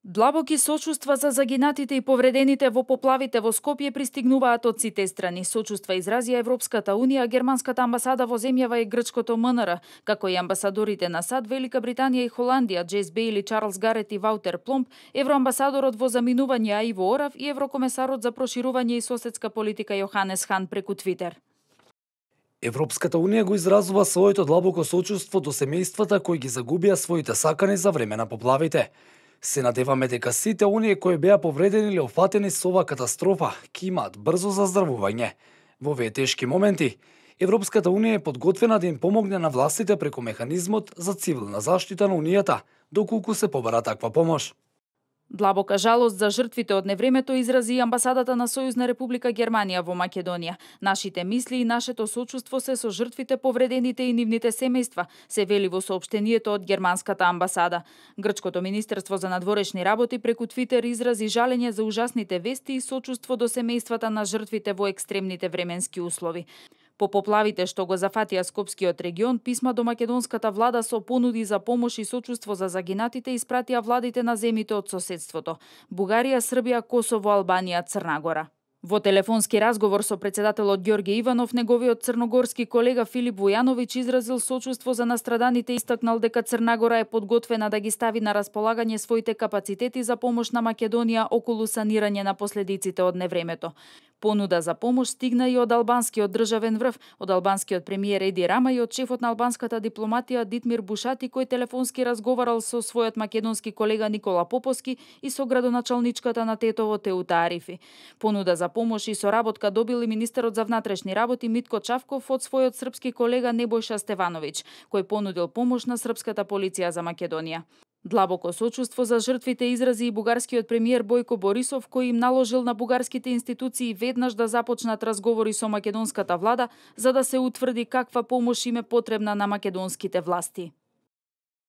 Длабоки сочувства за загинатите и повредените во поплавите во Скопје пристигнуваат од сите страни. Сочувства изразија Европската Унија, Германската амбасада во земјава и грчкото МНР, како и амбасадорите на САД, Велика Британија и Холандија, Джейс Бейли, Чарлс Гарет и Ваутер Пломб, евроамбасадорот во заминување Иво Орав и еврокомесарот за проширување и соседска политика Јоханес Хан преку Твитер. Европската Унија го изразува своето длабоко сочувство до семејствата кои ги загубија своите сакани за време на поплавите. Се надеваме дека сите оние кои беа повредени или офатени со оваа катастрофа ќе имаат брзо заздравување. Во овие тешки моменти, Европската Унија е подготвена да им помогне на властите преку механизмот за цивилна заштита на Унијата, доколку се побара таква помош. Длабока жалост за жртвите од невремето изрази и амбасадата на Сојузна Република Германија во Македонија. Нашите мисли и нашето сочувство се со жртвите, повредените и нивните семејства, се вели во соопштението од германската амбасада. Грчкото министерство за надворешни работи преку Твитер изрази жалење за ужасните вести и сочувство до семејствата на жртвите во екстремните временски услови. По поплавите што го зафатија Скопскиот регион, писма до македонската влада со понуди за помош и сочувство за загинатите испратија владите на земите од соседството: Бугарија, Србија, Косово, Албанија, Црна Гора. Во телефонски разговор со председателот Ѓорѓе Иванов, неговиот црногорски колега Филип Војановиќ изразил сочувство за настраданите и истакнал дека Црна Гора е подготвена да ги стави на располагање своите капацитети за помош на Македонија околу санирање на последиците од невремето. Понуда за помош стигна и од албанскиот државен врв, од албанскиот премиер Еди Рама и од шефот на албанската дипломатија Дитмир Бушати, кој телефонски разговарал со својот македонски колега Никола Поповски и со градоначалничката на Тетово Теута Арифи. Понуда за помош и соработка добил и министерот за внатрешни работи Митко Чавков од својот српски колега Небојша Стевановиќ, кој понудил помош на српската полиција за Македонија. Длабоко сочувство за жртвите изрази и бугарскиот премиер Бојко Борисов, кој им наложил на бугарските институции веднаш да започнат разговори со македонската влада за да се утврди каква помош им е потребна на македонските власти.